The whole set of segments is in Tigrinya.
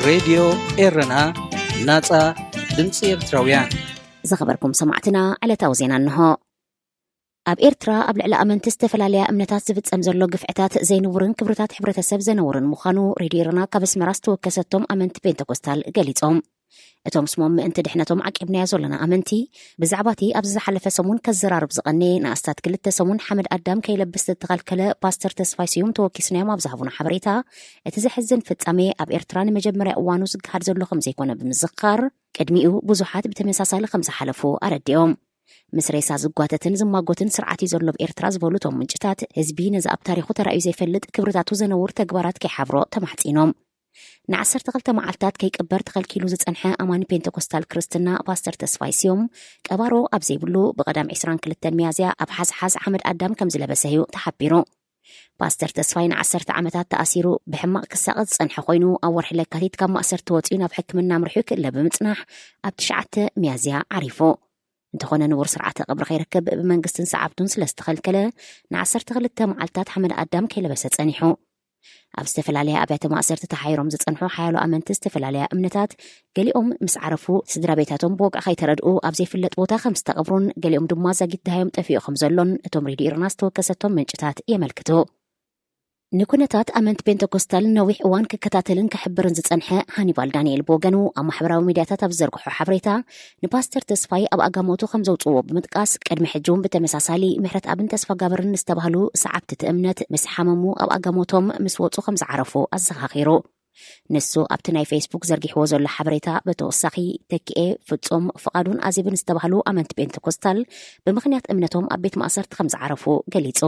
ሬድዮ ኤረና፣ ናጻ ድምጺ ኤርትራውያን። ዝኸበርኩም ሰማዕትና፣ ዕለታዊ ዜና እንሆ። ኣብ ኤርትራ ኣብ ልዕሊ ኣመንቲ ዝተፈላለያ እምነታት ዝፍጸም ዘሎ ግፍዕታት ዘይንቡርን ክብርታት ሕብረተሰብ ዘነውርን ምዃኑ ሬድዮ ኤረና ካብ ኣስመራ ዝተወከሰቶም ኣመንቲ ፔንተኮስታል ገሊጾም። እቶም ስሞም ምእንቲ ድሕነቶም ዓቂብናዮ ዘለና ኣመንቲ፣ ብዛዕባ እቲ ኣብዚ ዝሓለፈ ሰሙን ከዘራርብ ዝቐነየ ንኣስታት ክልተ ሰሙን ሓመድ ኣዳም ከይለብስ ዝተኸልከለ ፓስተር ተስፋይ ስዩም ተወኪስናዮም ኣብ ዝሃቡና ሓበሬታ፣ እቲ ዘሕዝን ፍጻሜ ኣብ ኤርትራ ንመጀመርያ እዋኑ ዝገሃድ ዘሎ ከም ዘይኮነ ብምዝኻር፣ ቅድሚኡ ብዙሓት ብተመሳሳሊ ከም ዝሓለፉ ኣረዲኦም። ምስ ሬሳ ዝጓተትን ዝማጎትን ስርዓት እዩ ዘሎ ኣብ ኤርትራ ዝበሉ እቶም ምንጭታት፣ ህዝቢ ነዚ ኣብ ታሪኹ ተራእዩ ዘይፈልጥ ክብርታቱ ዘነውር ተግባራት ከይሓብሮ ተማሕጺኖም። ንዓሰርተ ክልተ መዓልታት ከይቅበር ተኸልኪሉ ዝጸንሐ ኣማኒ ፔንተኮስታል ክርስትና ፓስተር ተስፋይ ስዮም፣ ቀባሮ ኣብ ዘይብሉ ብቐዳም ዕስራን ክልተን ሚያዝያ ኣብ ሓዝሓዝ ሓመድ ኣዳም ከም ዝለበሰ እዩ ተሓቢሩ። ፓስተር ተስፋይ ንዓሰርተ ዓመታት ተኣሲሩ ብሕማቕ ክሳቐ ዝጸንሐ ኮይኑ፣ ኣብ ወርሒ ለካቲት ካብ ማእሰርቲ ወጺኡ ናብ ሕክምና ኣምሪሑ ክእለ ብምጽናሕ፣ ኣብ ትሽዓተ ሚያዝያ ዓሪፉ። እንተኾነ ንቡር ስርዓተ ቀብሪ ከይረክብ ብመንግስትን ሰዓብቱን ስለ ዝተኸልከለ፣ ንዓሰርተ ክልተ መዓልታት ሓመድ ኣዳም ከይለበሰ ጸኒሑ። ኣብ ዝተፈላለያ ኣብያተ ማእሰርቲ ተሓይሮም ዝጸንሑ ሓያሎ ኣመንቲ ዝተፈላለያ እምነታት፣ ገሊኦም ምስ ዓረፉ፣ ስድራ ቤታቶም ብወግዒ ከይተረድኡ ኣብ ዘይፍለጥ ቦታ ከም ዝተቐብሩን፣ ገሊኦም ድማ ዛጊት ደሃዮም ጠፊኡ ከም ዘሎን እቶም ሬድዮ ኢረና ዝተወከሰቶም ምንጭታት የመልክቱ። ንኩነታት ኣመንቲ ፔንተኮስታል ነዊሕ እዋን ክከታተልን ክሕብርን ዝጸንሐ ሃኒባል ዳንኤል ብወገኑ፣ ኣብ ማሕበራዊ ሚድያታት ኣብ ዝዘርግሖ ሓበሬታ፣ ንፓስተር ተስፋይ ኣብ ኣጋሞቱ ከም ዘውጽእዎ ብምጥቃስ፣ ቅድሚ ሕጂ እውን ብተመሳሳሊ ምሕረት ኣብን ተስፋ ጋብርን ዝተባህሉ ሰዓብቲ እቲ እምነት ምስ ሓመሙ ኣብ ኣጋሞቶም ምስ ወጹ ከም ዝዓረፉ ኣዘኻኺሩ። ንሱ ኣብቲ ናይ ፌስቡክ ዘርጊሕዎ ዘሎ ሓበሬታ ብተወሳኺ፣ ተኪኤ፣ ፍጹም፣ ፍቓዱን ኣዜብን ዝተባህሉ ኣመንቲ ፔንተኮስታል ብምኽንያት እምነቶም ኣብ ቤት ማእሰርቲ ከም ዝዓረፉ ገሊጹ።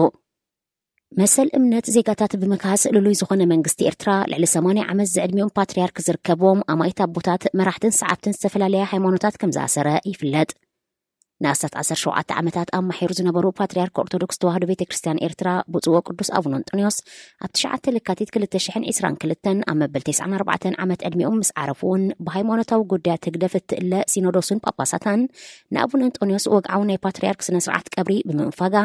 መሰል እምነት ዜጋታት ብምክሃስ ልሉይ ዝኾነ መንግስቲ ኤርትራ፣ ልዕሊ ሰማንያ ዓመት ዝዕድሚኦም ፓትርያርክ ዝርከብዎም ኣማኢት ኣቦታት፣ መራሕትን ሰዓብትን ዝተፈላለያ ሃይማኖታት ከም ዝኣሰረ ይፍለጥ። ንኣስታት ዓሰርተ ሸውዓተ ዓመታት ኣማሒሩ ዝነበሩ ፓትርያርክ ኦርቶዶክስ ተዋህዶ ቤተ ክርስቲያን ኤርትራ ብፁዕ ወቅዱስ ኣቡነ እንጦንዮስ ኣብ ትሽዓተ ለካቲት ክልተ ሽሕን ዕስራን ክልተን ኣብ መበል ተስዓን ኣርባዕተን ዓመት ዕድሚኦም ምስ ዓረፉ እውን ብሃይማኖታዊ ጉዳያት ህግደፍ እትእለ ሲኖዶስን ጳጳሳታን ንኣቡነ እንጦንዮስ ወግዓዊ ናይ ፓትርያርክ ስነ ስርዓት ቀብሪ ብምንፋጋ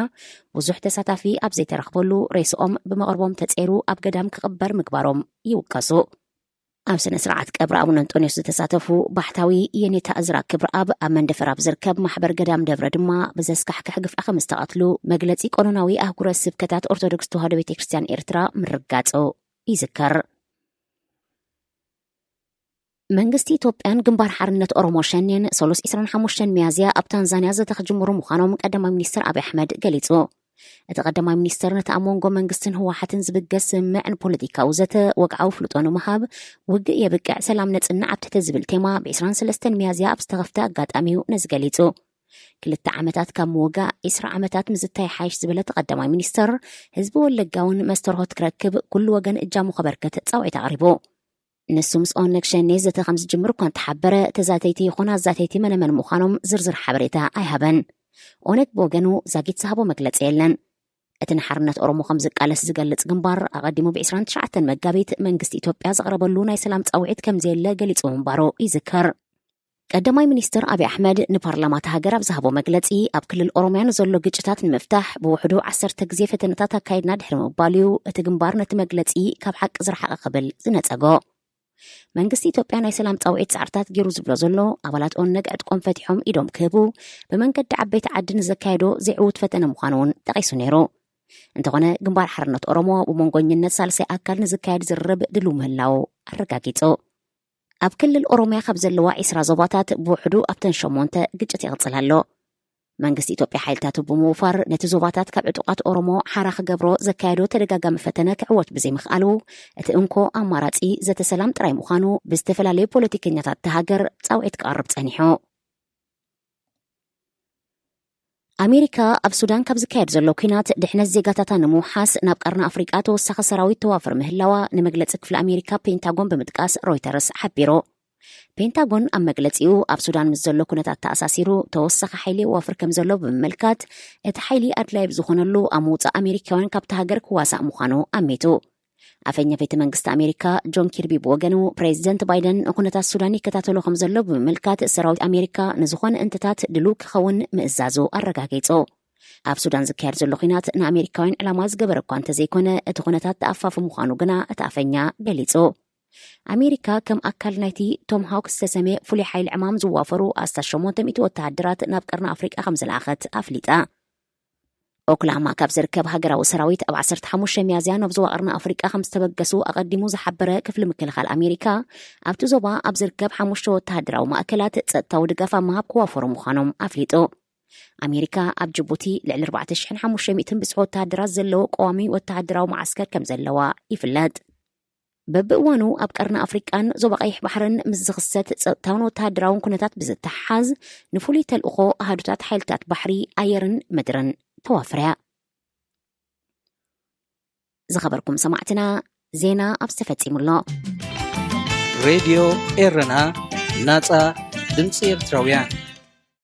ብዙሕ ተሳታፊ ኣብ ዘይተረኽበሉ ሬስኦም ብመቕርቦም ተጸይሩ ኣብ ገዳም ክቕበር ምግባሮም ይውቀሱ። ኣብ ስነ ስርዓት ቀብሪ ኣቡነ እንጦንዮስ ዝተሳተፉ ባሕታዊ የኔታ እዝራ ክብረኣብ ኣብ መንደፈራ ኣብ ዝርከብ ማሕበር ገዳም ደብረ ድማ ብዘስካሕክሕ ግፍዒ ከም ዝተቐትሉ መግለጺ ቀኖናዊ ኣህጉረ ስብከታት ኦርቶዶክስ ተዋህዶ ቤተ ክርስቲያን ኤርትራ ምርጋጹ ይዝከር። መንግስቲ ኢትዮጵያን ግንባር ሓርነት ኦሮሞ ሸኔን ሰሉስ ዕስራን ሓሙሽተን ሚያዝያ ኣብ ታንዛንያ ዘተ ክጅምሩ ምዃኖም ቀዳማይ ሚኒስትር ኣብይ ኣሕመድ ገሊጹ። እቲ ቀዳማይ ሚኒስትር ነቲ ኣብ መንጎ መንግስትን ህወሓትን ዝብገስ ስምምዕ ንፖለቲካዊ ዘተ ወግዓዊ ፍልጦ ንምሃብ ውግእ የብቅዕ ሰላም ነጽንዕ ኣብ ትሕቲ ዝብል ቴማ ብ ዕስራን ሰለስተን ሚያዝያ ኣብ ዝተኸፍተ ኣጋጣሚ እዩ ነዚ ገሊጹ። ክልተ ዓመታት ካብ ምውጋእ ዕስራ ዓመታት ምዝታይ ሓይሽ ዝበለ እቲ ቀዳማይ ሚኒስትር፣ ህዝቢ ወለጋ እውን መስተርሆት ክረክብ ኩሉ ወገን እጃሙ ከበርክት ጻውዒት ኣቕሪቡ። ንሱ ምስ ኦነግ ሸኔ ዘተ ከም ዝጅምር እኳ እንተሓበረ፣ ተዛተይቲ ይኹን ኣዛተይቲ መነመን ምዃኖም ዝርዝር ሓበሬታ ኣይሃበን። ኦነግ ብወገኑ ዛጊት ዝሃቦ መግለጺ የለን። እቲ ንሓርነት ኦሮሞ ከም ዝቃለስ ዝገልጽ ግንባር፣ ኣቐዲሙ ብ ዕስራን ትሽዓተን መጋቢት መንግስቲ ኢትዮጵያ ዘቕረበሉ ናይ ሰላም ጻውዒት ከም ዘየለ ገሊጹ ምንባሩ ይዝከር። ቀዳማይ ሚኒስትር ኣብይ ኣሕመድ ንፓርላማ እታ ሃገር ኣብ ዝሃቦ መግለጺ፣ ኣብ ክልል ኦሮሚያ ንዘሎ ግጭታት ንምፍታሕ ብውሕዱ ዓሰርተ ግዜ ፈተነታት ኣካይድና ድሕሪ ምባሉ'ዩ እቲ ግንባር ነቲ መግለጺ ካብ ሓቂ ዝረሓቐ ክብል ዝነጸጎ። መንግስቲ ኢትዮጵያ ናይ ሰላም ጻውዒት ጻዕርታት ገይሩ ዝብሎ ዘሎ፣ ኣባላት ኦነግ ዕጥቆም ፈቲሖም ኢዶም ክህቡ፣ ብመንገዲ ዓበይቲ ዓዲ ንዘካየዶ ዘይዕዉት ፈተነ ምዃኑ እውን ጠቒሱ ነይሩ። እንተኾነ፣ ግንባር ሓርነት ኦሮሞ ብመንጎኝነት ሳልሳይ ኣካል ንዝካየድ ዝርርብ ድልው ምህላው ኣረጋጊጹ። ኣብ ክልል ኦሮሚያ ካብ ዘለዋ ዕስራ ዞባታት ብውሕዱ ኣብተን ሸሞንተ ግጭት ይቕጽል ኣሎ። መንግስቲ ኢትዮጵያ ሓይልታቱ ብምውፋር ነቲ ዞባታት ካብ ዕጡቓት ኦሮሞ ሓራ ክገብሮ ዘካየዶ ተደጋጋሚ ፈተነ ክዕወት ብዘይምኽኣሉ፣ እቲ እንኮ ኣማራጺ ዘተ ሰላም ጥራይ ምዃኑ ብዝተፈላለዩ ፖለቲከኛታት እታ ሃገር ጻውዒት ክቐርብ ጸኒሑ። ኣሜሪካ ኣብ ሱዳን ካብ ዝካየድ ዘሎ ኲናት ድሕነት ዜጋታታ ንምውሓስ ናብ ቀርኒ ኣፍሪቃ ተወሳኺ ሰራዊት ተዋፍር ምህላዋ ንመግለጺ ክፍሊ ኣሜሪካ ፔንታጎን ብምጥቃስ ሮይተርስ ሓቢሩ። ፔንታጎን ኣብ መግለጺኡ ኣብ ሱዳን ምስ ዘሎ ኩነታት ተኣሳሲሩ ተወሳኺ ሓይሊ የዋፍር ከም ዘሎ ብምምልካት፣ እቲ ሓይሊ ኣድላይ ብዝኾነሉ ኣብ ምውጻእ ኣሜሪካውያን ካብታ ሃገር ክዋሳእ ምዃኑ ኣሚቱ። ኣፈኛ ቤተ መንግስቲ ኣሜሪካ ጆን ኪርቢ ብወገኑ፣ ፕሬዚደንት ባይደን ንኩነታት ሱዳን ይከታተሎ ከም ዘሎ ብምምልካት፣ ሰራዊት ኣሜሪካ ንዝኾነ እንተታት ድሉው ክኸውን ምእዛዙ ኣረጋጊጹ። ኣብ ሱዳን ዝካየድ ዘሎ ኲናት ንኣሜሪካውያን ዕላማ ዝገበረ እኳ እንተዘይኮነ፣ እቲ ኩነታት ተኣፋፊ ምዃኑ ግና እቲ ኣፈኛ ገሊጹ። ኣሜሪካ ከም ኣካል ናይቲ ቶምሃውክ ዝተሰመየ ፍሉይ ሓይሊ ዕማም ዝዋፈሩ ኣስታት ሸሞንተ ሚእቲ ወተሃደራት ናብ ቀርኒ ኣፍሪቃ ከም ዝለኣኸት ኣፍሊጣ። ኦክላማ ካብ ዝርከብ ሃገራዊ ሰራዊት ኣብ ዓሰርተ ሓሙሽተ ሚያዝያ ናብ ዞባ ቀርኒ ኣፍሪቃ ከም ዝተበገሱ ኣቐዲሙ ዝሓበረ ክፍሊ ምክልኻል ኣሜሪካ፣ ኣብቲ ዞባ ኣብ ዝርከብ ሓሙሽተ ወተሃደራዊ ማእከላት ጸጥታዊ ድጋፍ ኣብ ምሃብ ክዋፈሩ ምዃኖም ኣፍሊጡ። ኣሜሪካ ኣብ ጅቡቲ ልዕሊ ኣርባዕተ ሽሕን ሓሙሽተ ሚእትን ብዝሒ ወተሃደራት ዘለዎ ቀዋሚ ወተሃደራዊ መዓስከር ከም ዘለዋ ይፍለጥ። በብእዋኑ ኣብ ቀርኒ ኣፍሪቃን ዞባ ቀይሕ ባሕርን ምስ ዝኽሰት ጸጥታውን ወተሃደራውን ኩነታት ብዝተሓሓዝ፣ ንፍሉይ ተልእኾ ኣሃዱታት ሓይልታት ባሕሪ፣ ኣየርን ምድርን ተዋፍረያ። ዝኸበርኩም ሰማዕትና፣ ዜና ኣብዚ ተፈጺሙ ኣሎ። ሬድዮ ኤረና፣ ናጻ ድምፂ ኤርትራውያን።